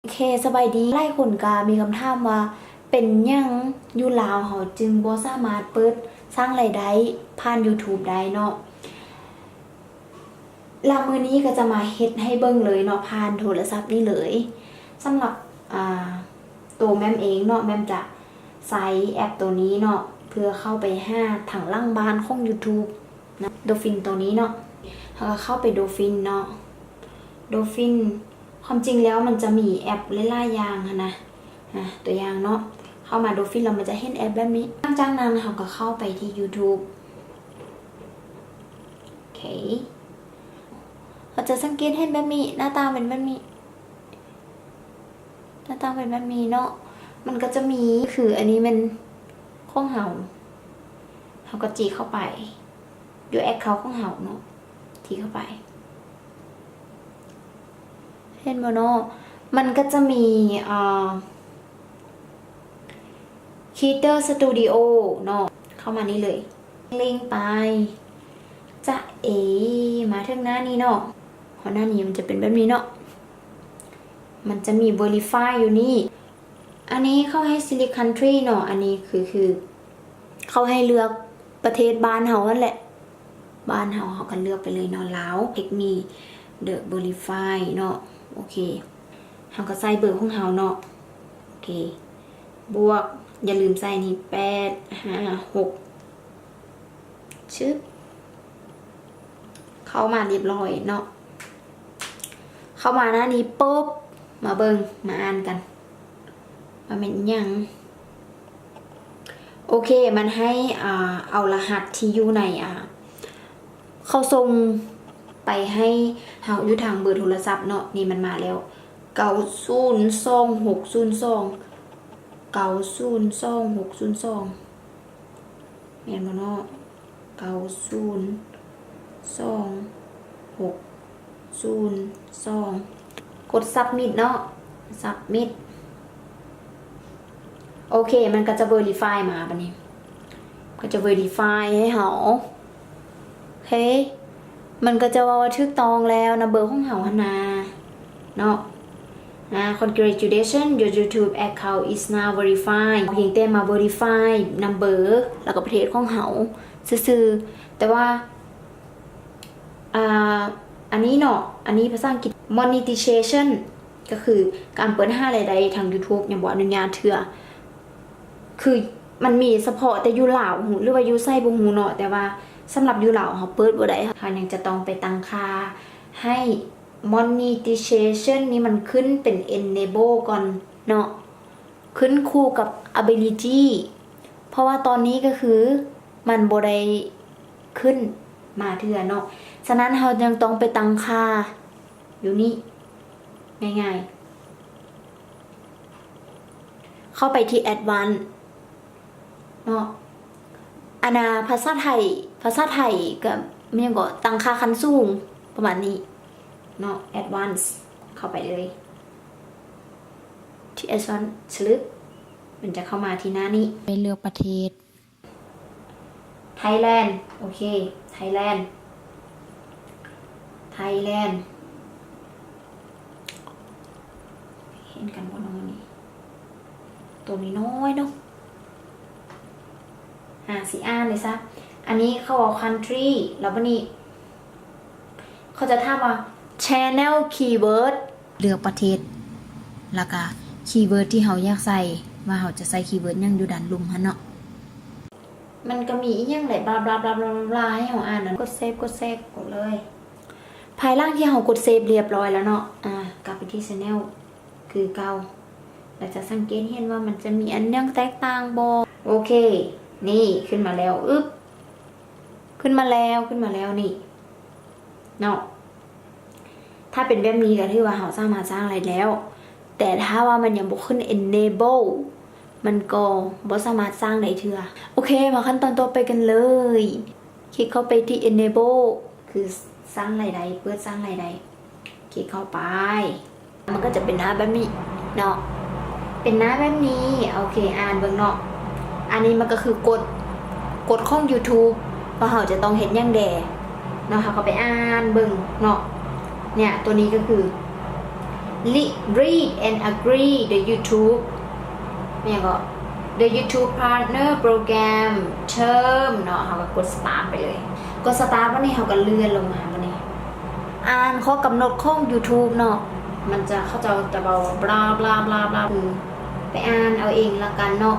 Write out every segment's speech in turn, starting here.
ໂອເຄ ສະບາຍດີ. ຫຼາຍຄົນກໍມີຄຳຖາມວ່າ ເປັນຫຍັງຢູ່ລາວເຮົາຈຶ່ງບໍ່ສາມາດເປີດສ້າງລາຍໄດ້ຜ່ານ YouTube ໄດ້ເນາະ? ລະມື້ນີ້ກໍຈະມາເຮັດໃຫ້ເບິ່ງເລີຍເນາະ ຜ່ານໂທລະສັບນີ້ເລີຍ. ສຳລັບ ອ່າ ໂຕແໝ່ມເອງເນາະ ແໝ່ມຈະໃຊ້ແອັບໂຕນີ້ເນາະ ເພື່ອເຂົ້າໄປຫາທາງຫຼັງບ້ານຂອງ YouTube ນະ Dolphin ໂຕນີ້ເນາະ. ເຮົາກໍເຂົ້າໄປ Dolphin ເນາະ Dolphin ຄວາມຈິງແລ້ວມັນຈະມີແອັບຫຼາຍໆຢ່າງຫັ້ນນະ. ອາ ຕົວຢ່າງເນາະ ເຂົ້າມາ Dolphin ແລ້ວມັນຈະເຫັນແອັບແບບນີ້. ຫຼັງຈາກນັ້ນເຮົາກໍເຂົ້າໄປທີ່ YouTube. ໂອເຄ ເຮົາຈະສັງເກດເຫັນແບບນີ້ ໜ້າຕາເປັນແບບນີ້ ໜ້າຕາເປັນແບບນີ້ເນາະ. ມັນກໍຈະມີ ຄືອັນນີ້ແມ່ນຂອງເຮົາ ເຮົາກໍຈີ້ເຂົ້າໄປ ຢູ່ account ຂອງເຮົາເນາະ ຈີ້ເຂົ້າໄປ. ເຫັນບໍ່ເນາະ? ມັນກໍຈະມີ ອ່າ Creator Studio ເນາະ ເຂົ້າມານີ້ເລີຍ ລິ້ງໄປ. ຈະເອ ມາເຖິງໜ້ານີ້ເນາະ ເພາະໜ້ານີ້ມັນຈະເປັນແບບນີ້ເນາະ ມັນຈະມີ Verify ຢູ່ນີ້. ອັນນີ້ເຂົາໃຫ້ Select Country ເນາະ ອັນນີ້ຄື ຄືເຂົາໃຫ້ເລືອກປະເທດບ້ານເຮົາຫັ້ນແຫຼະ ບ້ານເຮົາ ເຮົາກໍເລືອກໄປເລີຍເນາະ ລາວ Text Me The Verify ເນາະ. ໂອເຄ ເຮົາກໍໃສ່ເບີຂອງເຮົາເນາະ. ໂອເຄ ບວກ ຢ່າລືມໃສ່ນີ້ ແປດຫ້າຫົກ ຊຶບ ເຂົ້າມາລຽບຮ້ອຍເນາະ. ເຂົ້າມາໜ້ານີ້ປຶບ ມາເບິ່ງ ມາອ່ານກັນວ່າແມ່ນອີ່ຫຍັງ. ໂອເຄ ມັນໃຫ້ ອ່າ ເອົາລະຫັດທີ່ຢູ່ໃນ ອ່າ ເຂົາສົ່ງໄປໃຫ້ເຮົາຢູ່ທາງເບີໂທລະສັບເນາະ. ນີ້ມັນມາແລ້ວ ເກົ້າສູນສອງຫົກສູນສອງ ເກົ້າສູນສອງຫົກສູນສອງ ແມ່ນບໍ່ເນາະ? ເກົ້າສູນສອງຫົກສູນສອງ ກົດ Submit ເນາະ Submit. ໂອເຄ ມັນກໍຈະ Verify ມາບັດນີ້ ກໍຈະ Verify ໃຫ້ເຮົາ. ໂອເຄ ມັນກໍຈະເວົ້າວ່າຖືກຕ້ອງແລ້ວນະ ເບີຂອງເຮົາຫັ້ນນາເນາະ. ອ່າ Congratulations, your YouTube account is now verified. ພຽງແຕ່ມາ Verify ນຳເບີ ແລ້ວກໍປະເທດຂອງເຮົາຊື່ໆ. ແຕ່ວ່າ ອ່າ ອັນນີ້ເນາະ ອັນນີ້ພາສາອັງກິດ Monetization ກໍຄືການເປີດຫາລາຍໄດ້ທາງ YouTube ຍັງບໍ່ອະນຸຍາດເທື່ອ. ຄືມັນມີສະເພາະແຕ່ຢູ່ລາວ ຫຼືວ່າຢູ່ໃສບໍ່ຮູ້ເນາະ ແຕ່ວ່າສຳລັບຢູ່ລາວເຮົາເປີດບໍ່ໄດ້. ເຮົາຍັງຈະຕ້ອງໄປຕັ້ງຄ່າໃຫ້ Monetization ນີ້ມັນຂຶ້ນເປັນ Enable ກ່ອນເນາະ ຂຶ້ນຄູ່ກັບ Ability ເພາະວ່າຕອນນີ້ກໍຄືມັນບໍ່ໄດ້ຂຶ້ນມາເທື່ອເນາະ. ສະນັ້ນເຮົາຍັງຕ້ອງໄປຕັ້ງຄ່າຢູ່ນີ້ ງ່າຍໆ ເຂົ້າໄປທີ່ Advanced ເນາະ. ອັນນ່າ ພາສາໄທ ພາສາໄທກໍແມ່ນຫຍັງເກາະ ຕັ້ງຄ່າຂັ້ນສູງ ປະມານນີ້ເນາະ Advanced ເຂົ້າໄປເລີຍທີ່ Advanced ຊະລຶບ ມັນຈະເຂົ້າມາທີ່ໜ້ານີ້ ໄປເລືອກປະເທດ Thailand. ໂອເຄ Thailand Thailand ເຫັນກັນບໍ່ເນາະນີ້ ໂຕນ້ອຍໆເນາະ. ຫາຊິອ່ານເລີຍຊະ. ອັນນີ້ເຂົາເວົ້າ country ແລ້ວບັດນີ້ເຂົາຈະຖາມວ່າ channel keyword ເລືອກປະເທດ ແລ້ວກະ keyword ທີ່ເຮົາຢາກໃສ່ ວ່າເຮົາຈະໃສ່ keyword ຫຍັງຢູ່ດ້ານລຸ່ມຫັ້ນເນາະ. ມັນກໍມີອີ່ຫຍັງຫຼາຍບລາບລາບລາບລາບລາ ໃຫ້ເຮົາອ່ານນັ້ນ ກົດ save ກົດ save ກົດເລີຍ. ພາຍຫຼັງທີ່ເຮົາກົດ save ລຽບຮ້ອຍແລ້ວເນາະ ອາ ກັບໄປທີ່ channel ຄືເກົ່າ ແລ້ວຈະສັງເກດເຫັນວ່າມັນຈະມີອັນຫຍັງແຕກຕ່າງບໍ່. ໂອເຄ ນີ້ຂຶ້ນມາແລ້ວ ອຶບ ຂຶ້ນມາແລ້ວ ຂຶ້ນມາແລ້ວນີ້ເນາະ. ຖ້າເປັນແບບນີ້ກໍຖືວ່າເຮົາສາມາດສ້າງລາຍໄດ້ແລ້ວ ແຕ່ຖ້າວ່າມັນຍັງບໍ່ຂຶ້ນ enable ມັນກໍບໍ່ສາມາດສ້າງໄດ້ເທື່ອ. ໂອເຄ ມາຂັ້ນຕອນຕໍ່ໄປກັນເລີຍ. ຄລິກເຂົ້າໄປທີ່ enable ຄືສ້າງລາຍໄດ້ ເປີດສ້າງລາຍໄດ້ ຄລິກເຂົ້າໄປ ມັນກໍຈະເປັນໜ້າແບບນີ້ເນາະ ເປັນໜ້າແບບນີ້. ໂອເຄ ອ່ານເບິ່ງເນາະ. ອັນນີ້ມັນກໍຄືກົດ ກົດຂອງ YouTube ວ່າເຮົາຈະຕ້ອງເຮັດຫຍັງແດ່ເນາະ. ເຮົາກໍໄປອ່ານເບິ່ງເນາະ. ເນີ້ຍ ຕົວນີ້ກໍຄື Re- read and agree the YouTube ແມ່ນຫຍັງເກາະ the YouTube Partner Program Term ເນາະ ເຮົາກໍກົດ start ໄປເລີຍ. ກົດ start ບັດນີ້ເຮົາກໍເລື່ອນລົງມາບັດນີ້ ອ່ານຂໍ້ກຳນົດຂອງ YouTube ເນາະ ມັນຈະ ເຂົາເຈົ້າຈະເວົ້າ blah blah blah blah ຄືໄປອ່ານເອົາເອງລະກັນເນາະ.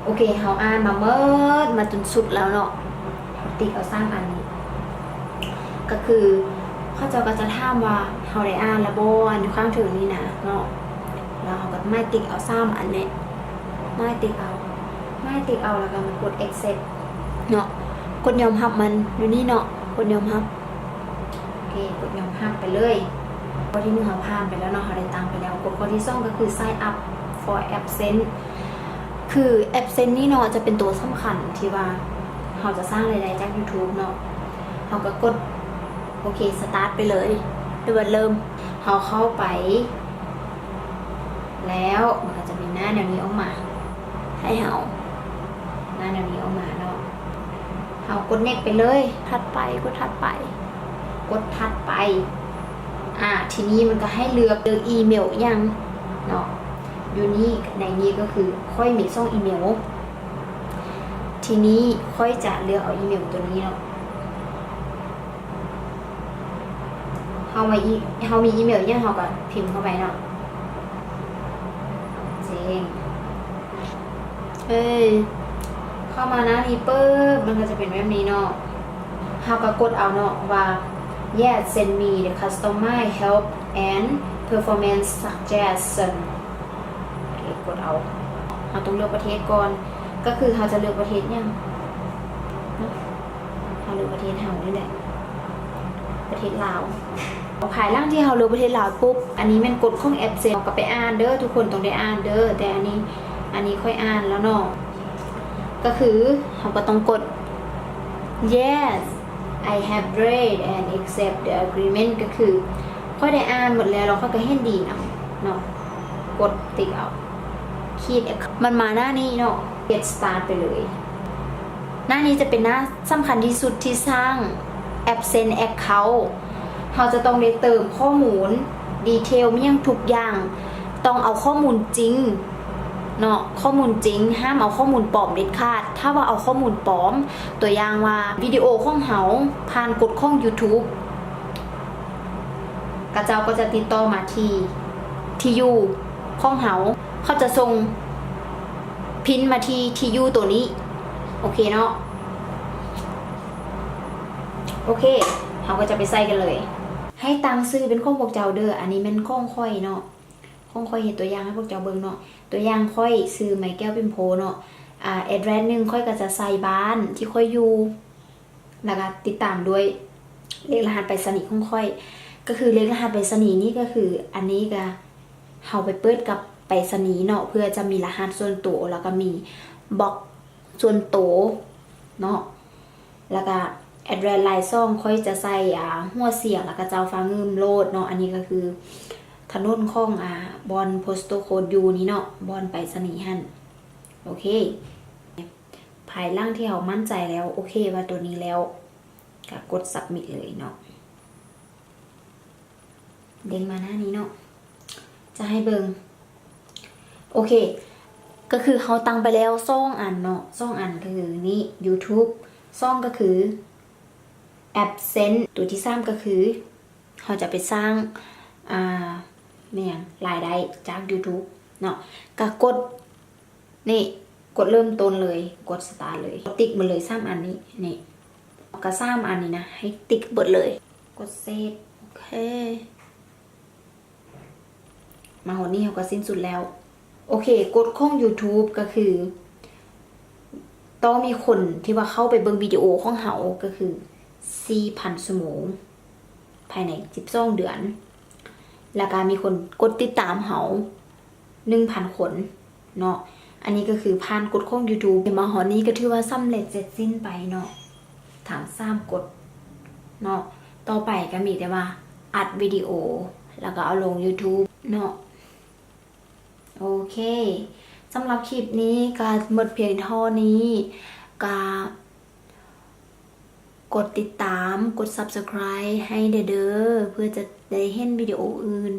ໂອເຄ ເຮົາອ່ານມາໝົດ ມາຈົນສຸດແລ້ວເນາະ ເຮົາຕິກເອົາສາມອັນນີ້ ກໍຄືເຂົາເຈົ້າກໍຈະຖາມວ່າເຮົາໄດ້ອ່ານແລ້ວບໍ່ ອັນຢູ່ຂ້າງເທິງນີ້ນະເນາະ ແລ້ວເຮົາກໍໝາຍຕິກເອົາສາມອັນນີ້ ໝາຍຕິກເອົາ ໝາຍຕິກເອົາ ແລ້ວກໍມາກົດ accept ເນາະ ກົດຍອມຮັບມັນຢູ່ນີ້ເນາະ ກົດຍອມຮັບ. ໂອເຄ ກົດຍອມຮັບໄປເລີຍ. ຂໍ້ທີໜຶ່ງເຮົາຜ່ານໄປແລ້ວເນາະ ເຮົາໄດ້ຕັ້ງໄປແລ້ວ. ກົດຂໍ້ທີສອງກໍຄື sign up for AdSense ຄື AdSense ນີ້ເນາະ ຈະເປັນຕົວສຳຄັນທີ່ວ່າເຮົາຈະສ້າງລາຍໄດ້ຈາກ YouTube ເນາະ. ເຮົາກໍກົດ ໂອເຄ start ໄປເລີຍ ຫຼືວ່າເລີ່ມ. ເຮົາເຂົ້າໄປແລ້ວ ມັນກໍຈະມີໜ້າແນວນີ້ອອກມາໃຫ້ເຮົາ ໜ້າແນວນີ້ອອກມາເນາະ. ເຮົາກົດ next ໄປເລີຍ ຖັດໄປ ກົດຖັດໄປ ກົດຖັດໄປ. ອາ ທີນີ້ມັນກໍໃຫ້ເລືອກ ເລືອກອີເມວອີ່ຫຍັງເນາະ. ຢູ່ນີ້ ໃນນີ້ກໍຄືຂ້ອຍມີສອງອີເມວ. ທີນີ້ຂ້ອຍຈະເລືອກເອົາອີເມວຕົວນີ້ເນາະ. ເຮົາມາອີ ເຮົາມີອີເມວຫຍັງ ເຮົາກໍພິມເຂົ້າໄປເນາະ. ເຈັງ ເອີ ເຂົ້າມາໜ້ານີ້ປຶບ ມັນກໍຈະເປັນແບບນີ້ເນາະ. ເຮົາກໍກົດເອົາເນາະວ່າ Yes, send me the customer help and performance suggestion. ໂອເຄ ກົດເອົາ. ເຮົາຕ້ອງເລືອກປະເທດກ່ອນ ກໍຄືເຮົາຈະເລືອກປະເທດຫຍັງເນາະ. ເຮົາເລືອກປະເທດເຮົານີ້ແຫຼະ ປະເທດລາວ. ພາຍຫຼັງທີ່ເຮົາເລືອກປະເທດລາວປຸບ ອັນນີ້ແມ່ນກົດຂອງ AdSense ເຮົາກໍໄປອ່ານເດີ ທຸກຄົນຕ້ອງໄດ້ອ່ານເດີ. ແຕ່ອັນນີ້ ອັນນີ້ຂ້ອຍອ່ານແລ້ວເນາະ ກໍຄືເຮົາກໍຕ້ອງກົດ Yes, I have read and accept the agreement ກໍຄືຂ້ອຍໄດ້ອ່ານໝົດແລ້ວ ແລ້ວຂ້ອຍກໍເຫັນດີນຳເນາະ. ກົດຕິກເອົາ ຂີດ ມັນມາໜ້ານີ້ເນາະ get start ໄປເລີຍ. ໜ້ານີ້ຈະເປັນໜ້າສຳຄັນທີ່ສຸດທີ່ສ້າງ AdSense account. ເຮົາຈະຕ້ອງໄດ້ເຕີມຂໍ້ມູນ detail ມີຫຍັງທຸກຢ່າງ ຕ້ອງເອົາຂໍ້ມູນຈິງເນາະ ຂໍ້ມູນຈິງ ຫ້າມເອົາຂໍ້ມູນປອມເດັດຂາດ. ຖ້າວ່າເອົາຂໍ້ມູນປອມ ຕົວຢ່າງວ່າວິດີໂອຂອງເຮົາຜ່ານກົດຂອງ YouTube ເຂົາເຈົ້າກໍຈະຕິດຕໍ່ມາທີ່ທີ່ຢູ່ຂອງເຮົາ ເຂົາຈະສົ່ງພິມມາທີ່ທີ່ຢູ່ໂຕນີ້. ໂອເຄເນາະ ໂອເຄ ເຮົາກໍຈະໄປໃສ່ກັນເລີຍ. ໃຫ້ຕັ້ງຊື່ເປັນຂອງພວກເຈົ້າເດີ ອັນນີ້ແມ່ນຂອງຂ້ອຍເນາະ ຂອງຂ້ອຍເຮັດຕົວຢ່າງໃຫ້ພວກເຈົ້າເບິ່ງເນາະ. ຕົວຢ່າງຂ້ອຍຊື່ ໄມແກ້ວ ພິມໂພ ເນາະ. ອາ address ໜຶ່ງ ຂ້ອຍກໍຈະໃສ່ບ້ານທີ່ຂ້ອຍຢູ່ ແລ້ວກໍຕິດຕາມດ້ວຍເລກລະຫັດໄປສະນີຂອງຂ້ອຍ. ກໍຄືເລກລະຫັດໄປສະນີນີ້ ກໍຄືອັນນີ້ກໍເຮົາໄປເປີດກັບໄປສະນີເນາະ ເພື່ອຈະມີລະຫັດສ່ວນໂຕ ແລ້ວກໍມີບັອກສ່ວນໂຕເນາະ. ແລ້ວກະ address ລາຍສອງ ຂ້ອຍຈະໃສ່ ອາ ຫົວສຽງ ແລ້ວກະເຈົ້າຟ້າງືມໂລດເນາະ. ອັນນີ້ກໍຄືຖະໜົນຂອງ ອາ ບ່ອນ postal code ຢູ່ນີ້ເນາະ ບ່ອນໄປສະນີຫັ້ນ. ໂອເຄ ພາຍຫຼັງທີ່ເຮົາໝັ້ນໃຈແລ້ວ ໂອເຄວ່າຕົວນີ້ແລ້ວ ກະກົດ submit ເລີຍເນາະ. ເດ້ງມາໜ້ານີ້ເນາະ ຈະໃຫ້ເບິ່ງ. ໂອເຄ ກໍຄືເຮົາຕັ້ງໄປແລ້ວສອງອັນເນາະ ສອງອັນ ຄືນີ້ YouTube ສອງ ກໍຄື AdSense ຕົວທີສາມ ກໍຄືເຮົາຈະໄປສ້າງ ອາ ແມ່ນຫຍັງ ລາຍໄດ້ຈາກ YouTube ເນາະ. ກະກົດ ນີ້ ກົດເລີ່ມຕົ້ນເລີຍ ກົດ start ເລີຍ ຕິກໝົດເລີຍສາມອັນນີ້. ນີ້ ກະສາມອັນນີ້ນະ ໃຫ້ຕິກເບິດເລີຍ ກົດ save. ໂອເຄ ມາຮອດນີ້ເຮົາກະສິ້ນສຸດແລ້ວ. ໂອເຄ ກົດຂອງ YouTube ກະຄື ຕ້ອງມີຄົນທີ່ວ່າເຂົ້າໄປເບິ່ງວິດີໂອຂອງເຮົາ ກະຄື ສີ່ພັນຊົ່ວໂມງ ພາຍໃນສິບສອງເດືອນ ແລ້ວກະມີຄົນກົດຕິດຕາມເຮົາ ໜຶ່ງພັນຄົນເນາະ. ອັນນີ້ກໍຄືຜ່ານກົດຂອງ YouTube. ມາຮອດນີ້ກໍຖືວ່າສຳເລັດເສັດສິ້ນໄປເນາະ ທັງສາມກົດເນາະ. ຕໍ່ໄປກໍມີແຕ່ວ່າອັດວິດີໂອ ແລ້ວກໍເອົາລົງ YouTube ເນາະ. ໂອເຄ ສຳລັບຄລິບນີ້ກໍໝົດພຽງເທົ່ານີ້. ກໍ ກົດຕິດຕາມ ກົດ Subscribe ໃຫ້ແດ່ເດີ ເພື່ອຈະໄດ້ເຫັນວິດີໂອອື່ນ